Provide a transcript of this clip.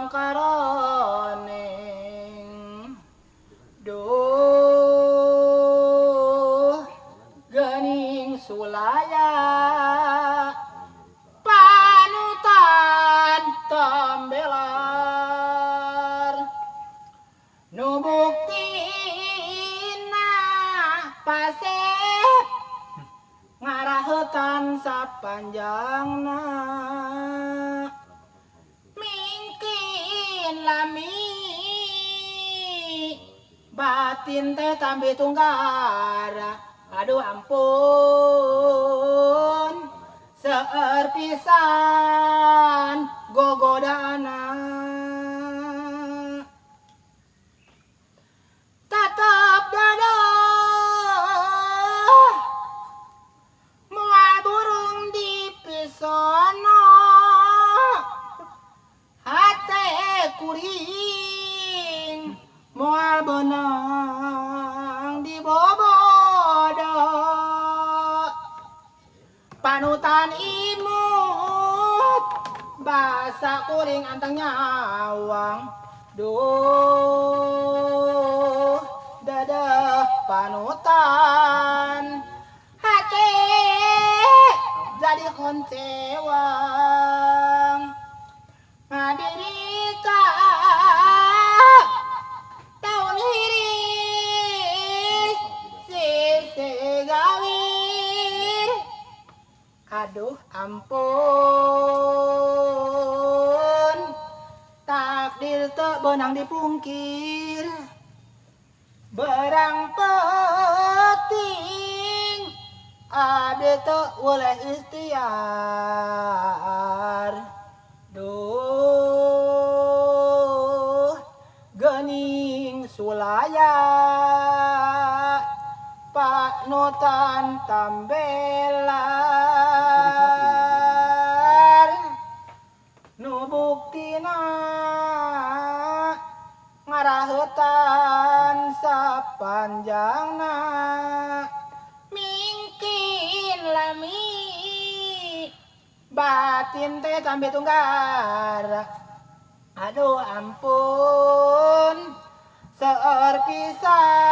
Nyawang karoneng. Duh gening sulaya panutan tambelar nu buktina pasep ngarahetan sapanjangna mingkin lami batin teh tambi tunggara. Aduh ampun seueur pisan gogodana tetep dadah moal burung di pisono hate kuring moal benang di bobodo panutan imut basa kuring antang nyawang. Duh dadah panutan hate jadi honcewang ngabirita tahun hiris sisi gawir. Aduh ampun takdir teu beunang dipungkir berang peting abdi teu weleh ikhtiar. Duh gening sulaya panutan tambelar nu buktina ngarahetan sapanjangna mingkin lami batin teh tambi tunggar. Aduh ampun seueur pisan